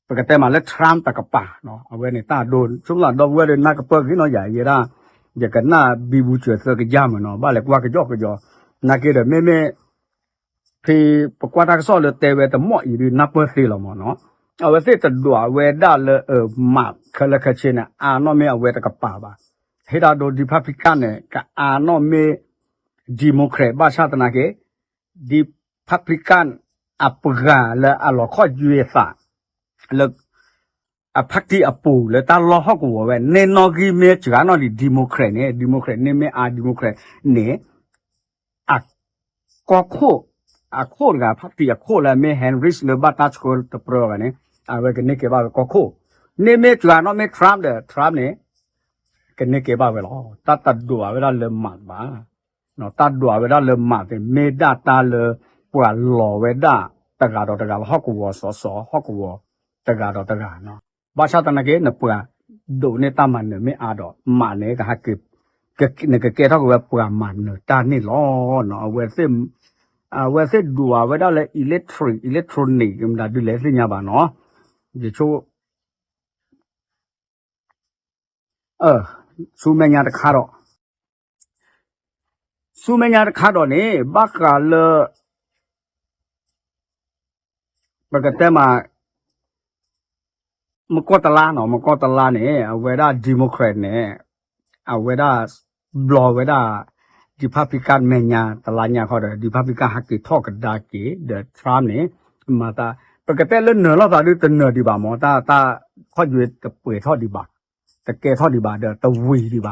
ပကတဲမးလၢ Trump တကပၤ, အဝဲန့ၣ်တၢ်ဒိ ဆိကမိၣ်ဒီပုၢ်ဝဲၢ်ဒီးနၢ်ကပၢၢ်ဂ့ၤနီၤ ယၤယဲဒၣ် ယကနၣ်ဘံဘူစၢၤသၢကယၤမးနီၤ ဘၣ်လဲၤကွၢ်ကယီကယီ, နာ်က့ဒီးမ့မ့ၢ် ဖဲပကွၢ်တၢ်ကစီၣ်လၢတဲဝဲတမီၢ်အံၤဒုးနၢ်ပၢၢ်သ့လီၤမးနီၤ, အဝဲသ့ၣ်တဒွးဝဲဒၣ်လၢအမးခဲလၢာ်ခဲဆ့န့ၣ် အါနီၣ်မ့ၢ်အဝဲတကပၤဘၣ်, ဟ့ၣ်တၢ်ဒိ Republican န့ၣ် ကအါနီၣ်မ့ၢ် Democrat ဘၣ်ဆၣ်သနာ်က့ Republican အပှၤလၢအလီၤခီၣ်ယွဲသး လၢ အ party အပူၤလၢတၢ်လီၢ်ဟီၣ်ကဝီၤဝဲ န့ၢ်နီၣ်ဂံၢ်မ့ၢ်စှၤနီၣ်ဒံး Democrat န့ၣ် Democrat န့ၢ်မ့ၢ်အါ Democrat န့ၣ် အကီၢ်ခိၣ် အခိၣ်တဂၤ party အခိၣ်လၢမ့ၢ် Harris လၢဘၣ်တၢ်ဆှၢတပြၢဘၣ်န့ၣ် အဝဲကန့ၢ်ကဲဘၣ်ဝဲကီၢ်ခိၣ်, န့ၢ်မ့ၢ်စှၤနီၣ်မ့ၢ် Trump ဒီး Trump န့ၣ် ကန့ၢ်ကဲဘၣ်ဝဲလီၤ. တၢ်တဒွးဝဲဒၣ်လၢမးဘၣ် တၢ်ဒွးဝဲဒၣ်လၢမးသ့ၣ် မ့ၢ်ဒၣ်တၢ်လၢ ပှၤလီၤဝဲဒၣ်တဂၤဒီးတဂၤလၢဟီၣ်ကဝီၤစီၤစီၤ ဟီၣ်ကဝီၤတဂၤဒီးတဂၤ, ဘၣ်ဆၣ်သနာ်က့ နပှၤဒိးန့ၢ်တၢ်မၤနၢၤမ့ၢ်အါဒီး မးန့ၣ် ကဟဲက့ၤ နကကဲထီၣ်က့ၤဝဲပှၤမၤနၢၤတၢ်န့ၣ်လီၤ. အဝဲသ့ၣ်ဒွးဝဲဒၣ်လၢ electric electronic မတၤဒ်လဲၣ်သ့ၣ်ညါဘၣ်နီၤ, ယဆိ ဆူမဲာ်ညါတခါဒီး ဆူမဲာ်ညါတခါဒီးန့ၣ် ဘၣ်ဃးလၢ ပကတဲမး မကီၢ်တလါနီၤ မကီၢ်တလါန့ၣ် အဝဲဒၣ် Democrat န့ၣ် အဝဲဒၣ် ဘျီဝဲဒၣ် Republican မဲာ်ညါတလါညါခီဒီး Republican ဟဲက့ၤထီၣ်ကဒါက့ၤ ဒီး Trump န့ၣ် မၤသး ပကတဲလၢနၢၤလိာ်သးဒုးတနၢၤဒံးဘၣ်မး တၢ် တၢ်ခီၣ်ယွဲတပှဲၤထီၣ်ဒံးဘၣ် တကဲထီၣ်ဒံးဘၣ်ဒီးတဝံၤဒံးဘၣ်စ့ၢ်ကီး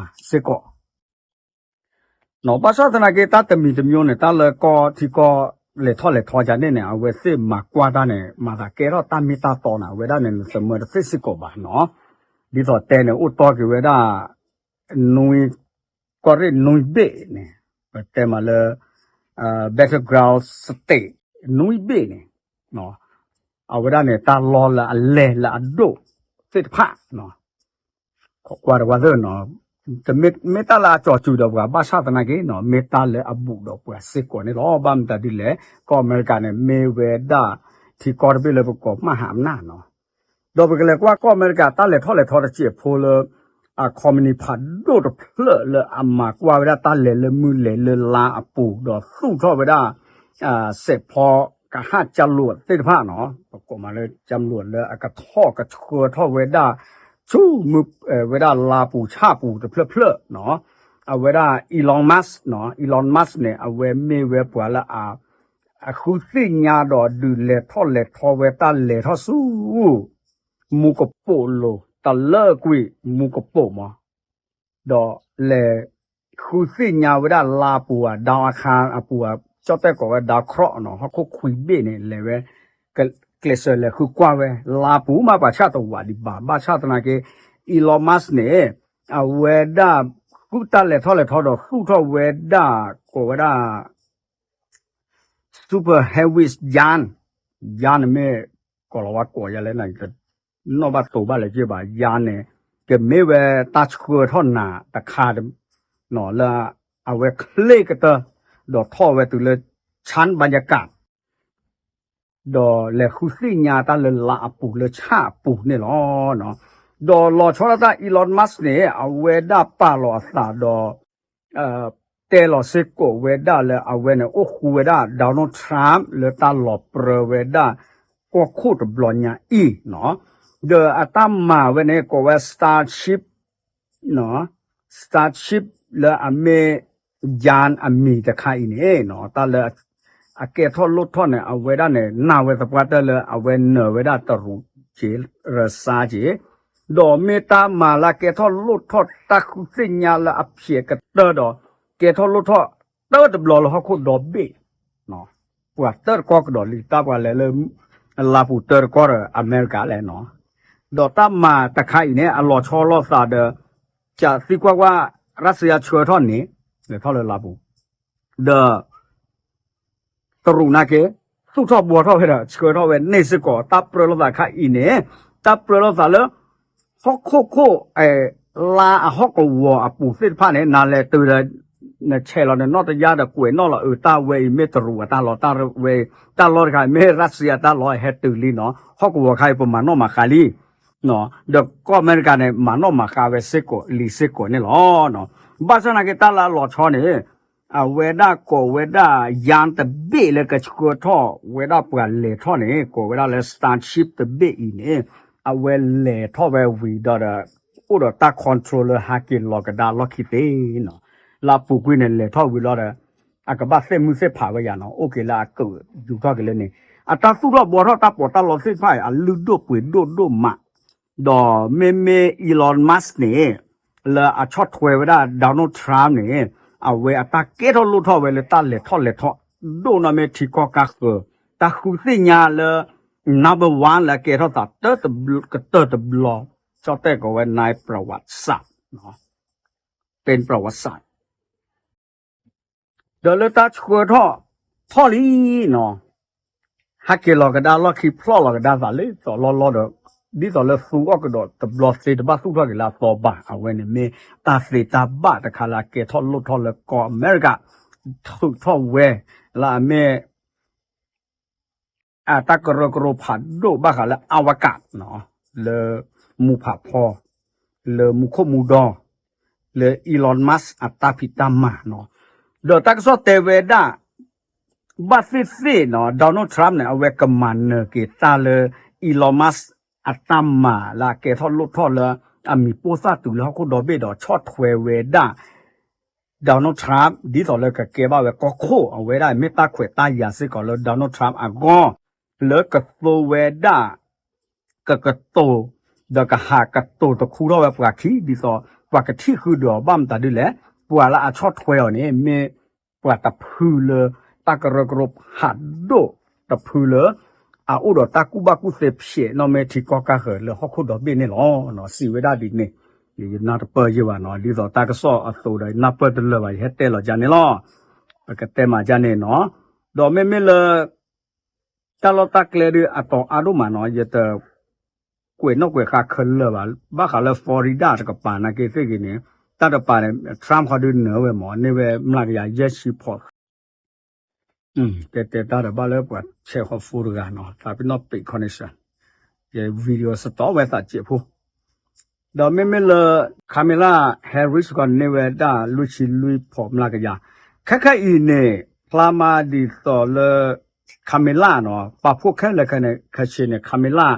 ဘၣ်ဆၣ်သနာ်က့ တၢ်တမံၤတမံၤန့ၣ် တၢ်လၢကီၢ်ထံကီၢ်လဲၤထီၣ်လဲၤထီကန့ၣ်န့ၣ် အဝဲသ့ၣ်မၤကွၢ်တၢ်န့ၣ် မၤသးကဲထီၣ်တၢ်မ့ၢ်တၢ်တီန့ၣ် အဝဲဒၣ်န့ၣ် နသမၢတသ့စ့ၢ်ကီးဘၣ်နီၤ, ဒ်သိးတဲန့ၣ် အိၣ်တီက့ၤဝဲဒၣ် နွံ ကီၢ်ရ့ၣ်နွံဘ့ၣ်န့ၣ် ပတဲမးလၢ battleground state နွံဘ့ၣ်န့ၣ် အဝဲဒၣ်န့ၣ် တၢ်လီၢ်လၢအလဲၤလၢအဒိၣ်သ့ၣ်တဖၣ် ကွၢ်တဝဲသ့ၣ်နီၤ, မ့ၢ်တၢ်လၢအကၠီၤစူၤဒီးပှၤဘၣ်ဆၣ်သနာ်က့နီၤ မ့ၢ်တၢ်လၢအဘူးဒီးပှၤစ့ၢ်ကီးန့ၣ်လီၤ. ဘၣ်မတၤဒ်လဲၣ် ကီၢ်အမဲရကၤန့ၣ် မ့ၢ်ဝဲဒၣ် ထံကီၢ်တဘ့ၣ်လၢပကိးမၢ်ဟးနၢ်နီၤ. ဒီးပကလဲၤကွၢ်ကီၢ်အမဲရကၤတၢ်လဲၤထီၣ်လဲၤထီတစဲးဖိလၢ အ company ဖးဒိၣ်တဖျၢၣ်လၢအမၤကွၢ်ဝဲဒၣ်တၢ်လဲၤလၢမုၢ်လဲၤလၢလါအပူၤ ဒီးသူၣ်ထီၣ်ဝဲဒၣ် စဲးဖီကဟၣ်ကၠၢလိာ်သ့ၣ်တဖၣ်နီၤ, ပကိးမးလၢကၠၢလိာ်လၢအကထီၣ်ကဆှၢထီၣ်ဝဲဒၣ် ဆူ ဝဲဒၣ်လါပူၤဆၣ်ပူၤတဖျၢၣ်ဖျၢၣ်နီၤ, အဝဲဒၣ် Elon Musk နီၤ, Elon Musk န့ၣ် အဝဲမ့ၢ်ဝဲပှၤလၢအ အဃုသ့ၣ်ညါဒီးဒုးလဲၤထီၣ်လဲၤထီဝဲတၢ်လဲၤထီၣ်ဆူ မူကပိာ်လိၤ တလၢကွံာ်မူကပိာ်မး, ဒီးလဲၤဃုသ့ၣ်ညါဝဲဒၣ်လါပူၤဧါ ဒီအခါအပူၤဧါ ကၠီၣ်တဲၣ်ကိးဝဲ ဒီခရီၣ်နီၤ ဟီၣ်ခိၣ်ခွံဘ့ၣ်န့ၣ် လဲၤဝဲ ကျဲးစၢးလဲၤဃုကွၢ်ဝဲ လါပူၤမးပှၤဆၣ်တဝးဒံးဘၣ် ဘၣ်ဆၣ်သနာ်က့ Elon Musk န့ၣ် အဝဲဒၣ်ဃုတၢ်လဲၤထီၣ်လဲၤထီဒီးသူၣ်ထီၣ်ဝဲဒၣ် ကိးဝဲဒၣ် super heavy yacht, yacht န့ၣ်မ့ၢ် ကိးလီၤဝဲကိးယၤလဲၣ်န့ၣ် နီၣ်ဘၣ်တိၤဘၣ်လၢၤက့ဘၣ် yacht န့ၣ် ကမ့ၢ်ဝဲတၢ်ဆှၢထီၣ်နၤတခါ လၢအဝဲချ့ကတၢၢ် ဒီးထီၣ်ဝဲတုၤလၢ ဆၣ်ဘၣ်ယကၣ် ဒီးလဲၤဃုသ့ၣ်ညါတၢ်လၢလါအပူၤလၢဆၣ်အပူၤန့ၣ်လီၤ. ဒီးလီၤဆီဒၣ်တၢ် Elon Musk န့ၣ် အဝဲဒၣ်ပာ်လီၤအသးဒီး တဲလီၤစ့ၢ်ကီးဝဲဒၣ်လၢအဝဲန့ၣ် အိၣ်ဃူဝဲဒၣ် Donald Trump လၢတၢ်လီၤပြၢဝဲဒၣ် ကီၢ်ခိၣ်တဘျီညါအံၤနီၤ, ဒီးအတၢ်မၤဝဲန့ၣ် ကိးဝဲ Starship, Starship လၢအမ့ၢ် yacht အမံၤတခါအံၤန့ၣ် တၢ်လၢ အကဲထီၣ်လိၣ်ထီၣ်န့ၣ် အဝဲဒၣ်န့ၣ် နာ်ဝဲသပှၢ်တၢၢ်လၢအဝဲနၢၤဝဲဒၣ်တရူးက့ၤ ရစါက့ၤ ဒီးမ့ၢ်တၢ်မၤလၢအကဲထီၣ်လိၣ်ထီၣ်တၢ်ဃုသ့ၣ်ညါလၢအဖျဲးကတၢၢ်ဒီး ကဲထီၣ်လိၣ်ထီၣ်တၢတဘျီလၢဟီၣ်ခိၣ်ဒီဘ့ၣ်, ပှၤတၢတကီကဒီးလံ တၢ်ပှၤလဲၤလၢ လါပူၤတၢတကီဒီးအမဲရကၤလဲၣ်နီၤ, ဒီးတၢ်မၤတခါအံၤန့ၣ် အလီၤဆီလိာ်သးဒီး ကသံကွၢ်ကွၢ် ရၣ်စံယါဆှၢထီၣ်န့ၣ် လဲၤထီၣ်လၢလါပူၤ ဒီး တရူးနာ်က့ သူၣ်ထီၣ်ဘှီထီၣ်ဝဲဒီး ဆှၢထီၣ်ဝဲန့ၣ်စ့ၢ်ကီး တၢ်ပြၢလိာ်သးခါအံၤန့ၣ် တၢ်ပြၢလိာ်သးလၢ ဟီၣ်ခိၣ်ခိၣ် လါအဟီၣ်ကဝီၤအပူၤသ့ၣ်တဖၣ်န့ၣ် နၤလဲၤတုၤဒီး နဆဲးလီၤနနီၣ်တယါဒီးကွဲးနီၣ်လီၤအုး တၢ်ဝဲအံၤမ့ၢ်တရူးအတၢ်လီၢ် တၢ်ဝဲအံၤ တၢ်လီၢ်တခါအံၤမ့ၢ်ရၣ်စံယါတၢ်လီၢ် ဟဲတုၤလံနီၤ ဟီၣ်ကဝီၤခါအံၤပမၤနီၣ်မၤဃါလံ ဒီးကီၢ်အမဲရကၤန့ၣ် မၤနီၣ်မၤဃါဝဲစ့ၢ်ကီးလံစ့ၢ်ကီးန့ၣ်လီၤ. ဘၣ်ဆၣ်နာ်က့တၢ်လၢအလီၤဆီန့ၣ် အဝဲဒၣ်ကိးဝဲဒၣ် ယါတဘ့ၣ်လၢကဆှၢထီၣ်ဝဲဒၣ်ပှၤလဲၤထီၣ်န့ၣ် ကိးဝဲဒၣ်လၢ Starship တဘ့ၣ်အံၤန့ၣ် အဝဲလဲၤထီၣ်ဝဲဝံၤဒီး အိၣ်ဒီးတၢ် control လၢဟးက့ၤလီၤကဒါလီၢ်ခံသ့နီၤ လၢအပူၤကွံာ်န့ၣ် လဲၤထီၣ်ဝံၤလီၤဒီး အကဘၣ်သ့ၣ်မုၢ်သ့ၣ်ဖးဝဲယၤနီၤ အိၣ်က့ၤလၢအကယူၤထီၣ်က့ၤလၢန့ၣ် အတၢ်သူၣ်ထီၣ်ဘှီထီၣ်တၢ်ပီးတၢ်လီသ့ၣ်တဖၣ်အံၤ အလုၢ်ဒိၣ်ပှ့ၤဒိၣ်ဒိၣ်မး ဒီးမ့မ့ၢ် Elon Musk န့ၣ် လၢအဆီၣ်ထွဲဝဲဒၣ် Donald Trump န့ၣ် အဝဲအတၢ်ကဲထီၣ်လိၣ်ထီၣ်ဝဲလၢတၢ်လဲၤထီၣ်လဲၤထီ ဒိၣ်နီၢ်မ့ၢ်ထံကီၢ်ကါဃၢၤ တၢ်ဃုသ့ၣ်ညါလၢ number one လၢအကဲထီၣ်သးတၢတဘျီ ကတၢၢ်တဘျီ ကၠီၣ်တဲၣ်ကိးဝဲ နၢၣ်ပြဝးစၢ် ပ့ၣ်ပြဝးစၢ် ဒီးလၢတၢ်ဆှၢထီၣ်ထီၣ်လံနီၤ ဟးက့ၤလီၤကဒါလီၢ်ခံဖျီၣ်လီၤကဒါသးလၢသီလီၤလီၤဒီး ဒ်သိးလၢသူအီၣ်ကဒီးတဘျီသ့တဘၣ်သူၣ်ထီၣ်က့ၤလၢအသီဘၣ် အဝဲန့ၣ်မ့ၢ်တၢ်သ့တၢ်ဘၣ်တခါလၢအကဲထီၣ်လိၣ်ထီၣ်လၢကီၢ်အမဲရကၤ ထုးထီၣ်ဝဲ လၢအမ့ၢ် အတၢ်ကရၢကရိဖးဒိၣ်ဘၣ်ဃးလၢအဝကး လၢမူဖးဖီ လၢမူခိၣ်မူဒီ လၢ Elon Musk အတၢ်ဖံးတၢ်မၤနီၤ ဒီးတၢ်ကစီၣ်တဲဝဲဒၣ် ဘၣ်သ့ၣ်သ့ၣ်နီၤ Donald Trump န့ၣ် အဝဲကမၤနၢၤက့ၤတၢ်လၢ Elon Musk အတၢ်မၤလၢအကဲထီၣ်လိၣ်ထီၣ်လၢ အမံၤပိၢ်သၣ်တုၤလၢဟီၣ်ခိၣ်ဒီဘ့ၣ်ဒီးဆီၣ်ထွဲဝဲဒၣ် Donald Trump ဒ်သိးလၢကကဲဘၣ်ဝဲကီၢ်ခိၣ် အဝဲဒၣ်မ့ၢ်တၢ်ခွဲးတၢ်ယာ်စ့ၢ်ကီးလၢ Donald Trump အဂီၢ် လၢကသိဝဲဒၣ် ကကတိၤ ဒီးကဟးကတိၤတခူထီၣ်ဝဲပှၤခံ ဒ်သိး ပှၤကထံၣ်ဃုာ်ဒီးအီၤဘၣ်မတၤဒ်လဲၣ် ပှၤလၢအဆီၣ်ထွဲအီၤန့ၣ် မ့ၢ်ပှၤတဖုလၢ တၢ်ကရၢကရိဖးဒိၣ်တဖုလၢ အအိၣ်ဒီးတၢ်ကူၣ်ဘၣ်ကူၣ်သ့ဖျဲးနီၢ်မ့ၢ်ထံကီၢ်ကါဃၢၤလၢဟီၣ်ခိၣ်ဒီဘ့ၣ်န့ၣ်လီၤ. စံးဝဲဒၣ်ဒ်န့ၣ် ယနၢ်တပၢၢ်ယဲၢ်ဘၣ်နီၤ ဒ်သိးတၢ်ကစီၣ်အသိးဒီး ယနၢ်ပၢၢ်တလၢာ်ဘၣ် ယဟဲတဲလီၤကန့ၣ်လီၤ. ပကတဲမၤဒ်န့ၣ်နီၤ. ဒီးမ့မ့ၢ်လၢ တၢ်လီၢ်တၢ်ကျဲဒုးအတီၤအါဒိၣ်မးနီၤ, ယတ ကွဲးနီၣ်ကွဲးဃါခဲလၢာ်ဘၣ်. ဘၣ်ဃးလၢ Florida တကပၤနာ်က့သ့ၣ်ဂ့ၤန့ၣ်, တၢ်တပၤန့ၣ် Trump ခီဒုးနၢၤဝဲမး န့ၢ်ဝဲမျးကယၤယဲၢ်ဆံဖီး တဲတဲတၢ်ဒီးဘၣ်လၢပှၤဆဲးဃီဖိတဂၤနီၤ, သးပ့ၤနီၣ်ပ့းခီန့ၣ်စ့ၢ်, ယ video စတီဝဲသးစဲးဖိ ဒီးမ့မ့ၢ်လၢ Kamala Harris ခီန့ၢ်ဝဲဒၣ်လွံၢ်ဆံလွံၢ်ဖီးမျးကယၤ, ခဲခဲအံၤန့ၣ် ဖျါမးဒ်သိးလၢ Kamala နီၤ, ပာ်ဖှိၣ်ခဲလၢာ်ခဲဆ့န့ၣ် Kamala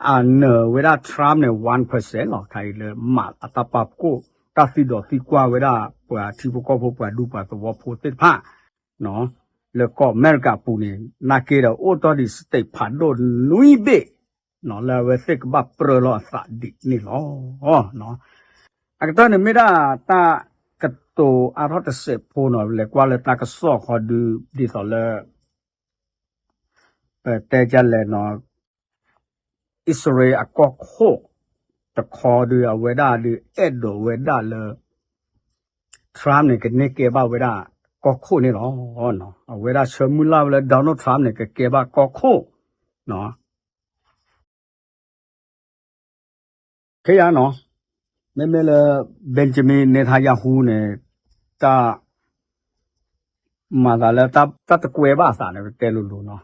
အနၢၤဝဲဒၣ် Trump န့ၣ် one percent လီၤ. ခါအံၤလၢမၤအတၢ်ပာ်ဖှိၣ် တၢ်သံဒီးသံကွၢ်ဝဲဒၣ် ပှၤထံဖိကီၢ်ဖိ ပှၤဒူပှၤသဝီဖိသ့ၣ်တဖၣ် လၢကီၢ်အမဲရကၤအပူၤန့ၣ် နာ်က့ဒီးအိၣ်တီၢ်ဒံး state ဖးဒိၣ်နွံဘ့ၣ် လၢအဝဲသ့ၣ်ကဘၣ်ပြၢလီၤအသးဒ်န့ၣ်လီၤ. အကတၢၢ်န့ၣ်မ့ၢ်ဒၣ်တၢ်ကတိၤအါထီၣ်တစဲးဖိနီၤ, လဲၤကွၢ်လၢတၢ်ကစီၣ်ခီဒုး ဒ်သိးလၢ ပတဲဒ်လဲၣ်နီၤ, အံၣ်စရ့လးအကီၢ်ခိၣ်တခီဒုး အဝဲဒၣ်ဒုးအဲၣ်ဒိးဝဲဒၣ်လၢ Trump န့ၣ် ကန့ၢ်ကဲဘၣ်ဝဲဒၣ်ကီၢ်ခိၣ်န့ၣ်လီၤ. အဝဲဒၣ်ဆၢမုၢ်လၢ်ဝဲလၢ Donald Trump န့ၣ် ကကဲဘၣ်ကီၢ်ခိၣ် ခဲယၤနီၤ, မ့မ့ၢ်လၢ Benjamin Netanyahu န့ၣ် တၢ် မၤသးလၢတၢ်တကွဲဘၣ်အသးန့ၣ် ပတဲလိၤလိၤနီၤ,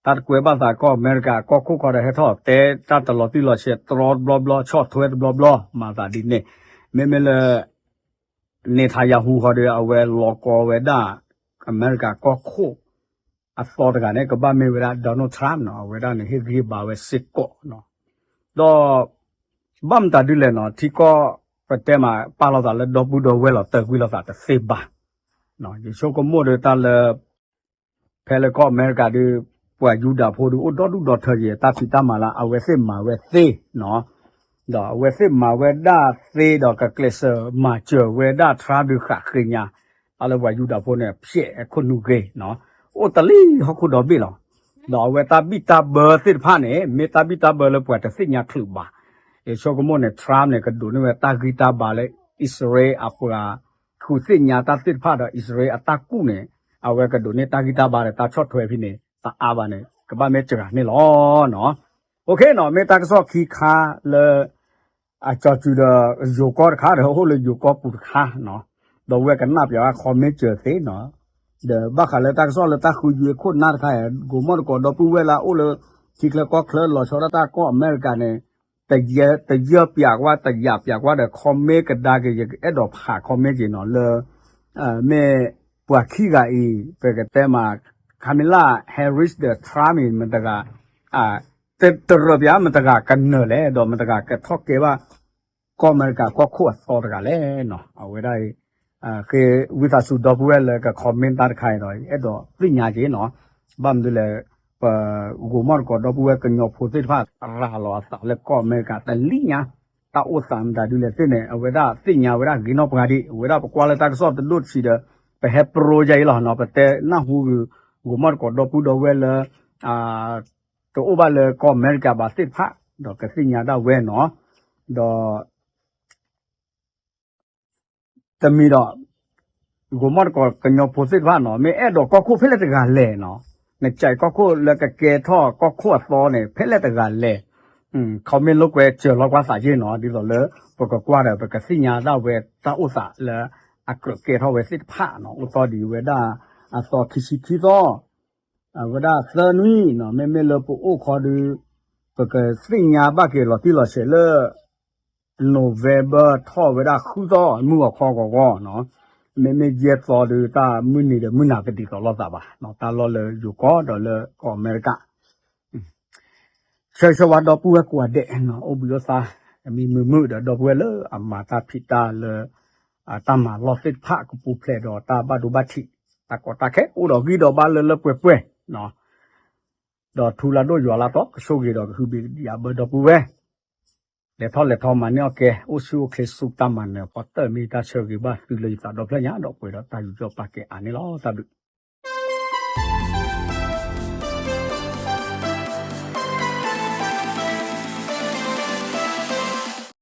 တၢ်တကွဲဘၣ်သး ကီၢ်အမဲရကၤကီၢ်ခိၣ်ခီဒီး ဟဲထီၣ်တဲတၢ်တလီၤတံၢ်လီၤဆဲးတြီတဘျီဘျီ ဆီၣ်ထွဲတဘျီဘျီ မၤသးဒ်န့ၣ်, မ့မ့ၢ်လၢ Netanyahu ခီဒီး အဝဲလီၤကီဝဲဒၣ် အမဲရကၤကီၢ်ခိၣ် အသီတဂၤန့ၣ် ကဘၣ်မ့ၢ်ဝဲဒၣ် Donald Trump နီၤ, အဝဲဒၣ်န့ၣ် ဟ့ၣ်ဂံၢ်ဘါဝဲစ့ၢ်ကီးနီၤ. ဒီး ဘၣ်မတၤဒ်လဲၣ်နီၤ, ထံကီၢ်ပတဲမး ပာ်လီၤသးလၢဒီပုၢ်ဒီဝဲၢ်လီၤ တၢၢ်ကွံာ်လိာ်သးတသ့ဘၣ်. ယဆိကမိၣ်ဒီးတၢ်လၢ ဖဲလၢကီၢ်အမဲရကၤဒုး ပှၤယူဒၤဖိဒုး အိၣ်ဒီဒူၣ်ဒီထၢက့ၤ တၢ်ဖံးတၢ်မၤလၢအဝဲသ့ၣ်မၤဝဲသ့နီၤ, ဒီးအဝဲသ့ၣ်မၤဝဲဒၣ်သ့ဒီး ကကျဲးစၢးမၤစၢၤဝဲဒၣ် Trump ဒုးဃာ်ဃ့ညါ, တၢ်လၢပှၤယူဒၤဖိန့ၣ် ဖျဲးခိၣ်နူာ်ဂ့ၤနီၤ, အိၣ်တလံၤဟီၣ်ခိၣ်ဒီဘ့ၣ်လီၤ. ဒီးအဝဲတၢ်ဘံၣ်တၢ်ဘၢသ့ၣ်တဖၣ်န့ၣ် မ့ၢ်တၢ်ဘံၣ်တၢ်ဘၢလၢပှၤတသ့ၣ်ညါချုးဘၣ်. ယဆိကမိၣ်န့ၣ် Trump န့ၣ် ကဒိးန့ၢ်ဝဲတၢ်ဂံၢ်တၢ်ဘါလၢ အံၣ်စရ့လးအပှၤ ဃုသ့ၣ်ညါတၢ်သ့ၣ်တဖၣ်ဒီး အံၣ်စရ့လးအတၢ်ကူၣ်န့ၣ် အဝဲကဒိးန့ၢ်တၢ်ဂံၢ်တၢ်ဘါဒီးတၢ်ဆီၣ်ထွဲဖဲန့ၣ် တအါဘၣ်န့ၣ် ကဘၣ်မ့ၢ်စှၤန့ၣ်လီၤနီၤ. မ့ၢ်တၢ်ကစီၣ်ခံခါလၢ အကၠီၤစုၤဒီးယိၤကီၢ်တခါဒီး အိၣ်လၢယိၤကီၢ်ပူၤတခါနီၤ, ဒီးဝဲကနၣ်ပျးဝဲ comment စၢၤသ့နီၤ, ဒီးဘၣ်ဃးလၢတၢ်ကစီၣ်လၢတၢ်ဃုယွံအခိၣ်နၢ်တခါ ကိးမီၣ်တကိးဒီပုၢ်ဝဲၢ်လၢအအိၣ်လၢ ထံချၢကီၢ်ချၢလီၤဆီဒၣ်တၢ်ကီၢ်အမဲရကၤန့ၣ် တယၢပျးကွၢ် တယာ်ပျးကွၢ်ဒီး comment ကဒါက့ၤ ယကအဲၣ်ဒိးဖး comment က့ၤနီၤ လၢ မ့ၢ်ပှၤခံဂၤအံၤ ပကတဲမး Kamala Harris ဒီး Trump အံၤ မတဂၤ တရၢပျးမတဂၤကနၢၤလဲၣ် ဒီးမတဂၤကထီၣ်ကဲဘၣ် ကီၢ်အမဲရကၤကီၢ်ခိၣ်အသီတဂၤလဲၣ်နီၤ. အဝဲဒၣ်အံၤ ဃ့ဝံသးစူၤဒီပုၢ်ဝဲၢ်လၢက comment တၢ်တခါအံၤဒီး အဲၣ်ဒိးသ့ၣ်ညါက့ၤနီၤ. ဘၣ်မနုၤလဲၣ် ပကိးမီၣ်တကိးဒီပုၢ်ဝဲၢ်ကညီဖိသ့ၣ်တဖၣ် ရၤလီၤအသးလၢကီၢ်အမဲရကၤတလံညါ တၢ်အိၣ်သးမတၤဒ်လဲၣ်သ့ၣ်န့ၣ် အဝဲဒၣ်သ့ၣ်ညါဝဲဒၣ်ဂ့ၤနီၢ်ပှၤဒံး အဝဲဒၣ်ပကွၢ်လၢတၢ်ကစီၣ်တဒိၣ်တဆံးဒီး ပဟဲပြိယါအံၤလီၤနီၤ. ပတဲနၢ်ဟူဂ့ၤ ကိးမီၣ်တကိးဒီပုၢ်ဒီဝဲၢ်လၢ တအိၣ်ဘၣ်လၢကီၢ်အမဲရကၤဘၣ်သ့ၣ်တဖၣ် ဒီးကသ့ၣ်ညါဒၣ်ဝဲနီၤ. ဒီး တမံၤဒီး ကိးမီၣ်တကိးကညီဖိသ့ၣ်တဖၣ်နီၤ မ့ၢ်အဲၣ်ဒိးကီၢ်ခိၣ်ဖဲလဲၣ်တဂၤလဲၣ်နီၤ, နကၠဲးကီၢ်ခိၣ်လၢကကဲထီၣ်ကီၢ်ခိၣ်အသီန့ၣ် ဖဲလဲၣ်တဂၤလဲၣ်. comment လိာ်ကွဲစၢၤလီၤကွၢ်သးယ့ၢ်နီၤ ဒ်သိးလၢ ပကကွၢ်ဒီး ပကသ့ၣ်ညါဒၣ်ဝဲတၢ်အိၣ်သးလၢအကြၢးကဲထီၣ်ဝဲသ့ၣ်တဖၣ်နီၤ အိၣ်သီဒံးဝဲဒၣ် အသီခံဆံခံသီ အဝဲဒၣ်သၢနွံနီၤ မ့မ့ၢ်လၢပအိၣ်ခီဒုး ပကသ့ၣ်ညါဘၣ်က့ၤလီၤတံၢ်လီၤဆဲးလၢ November ထီၣ်ဝဲဒၣ်ဃုသီ မုၢ်ဂီၤခီဂီၤဂီၤနီၤ, မ့မ့ၢ်ယဲၢ်သီဒုး တၢ်မုၢ်နံၤဒီးမုၢ်နၤကဒ်သိးလိာ်သးဘၣ်နီၤ, တၢ်လီၢ်လၢယိၤကီၢ်ဒီးလၢကီၢ်အမဲရကၤ ဆၢဂ့ၤဆၢဝါဒီပုၢ်ဝဲၢ်ကိးဂၤဒဲးနီၤ, အိၣ်ဘှံးအိၣ်သါ မံမုာ်မုာ်ဒီး ဒီပုၢ်ဝဲၢ်လၢအမၤတၢ်ဖံးတၢ်လၢ တၢ်မၤလီၢ်သ့ၣ်တဖၣ်ကပူၤဖျဲးဒီးတၢ်ဘၣ်ဒိဘၣ်ထံး တၢ်ကီတၢ်ခဲ အိၣ်ဒီးဂံၢ်ဒီးဘါလၢလၢပှဲၤပှဲၤနီၤ, ဒီးထူလၢဒိၣ်ယွၤလၢတီ ကဆိၣ်ဂ့ၤဒီးကဟုဘံၣ်ကဒံအဘၢဒီပုၢ်ဝဲၢ် လဲၤထီၣ်လဲၤထီမၤန့ၢ်အီၣ်ကဲ အိၣ်ဆူၣ်အိၣ်ချ့ဆူတၢ်မၤနၢၤ ပှၤတၢၢ်မ့ၢ်တၢ်ဆၢဂ့ၤဘၣ်သုလၢယသးဒီဖျၢၣ်ညါ ဒီးပှဲၤဒီးတၢ်ယူးယီၣ်ပာ်ကဲအါန့ၣ်လီၤ. တၢ်ဘျုး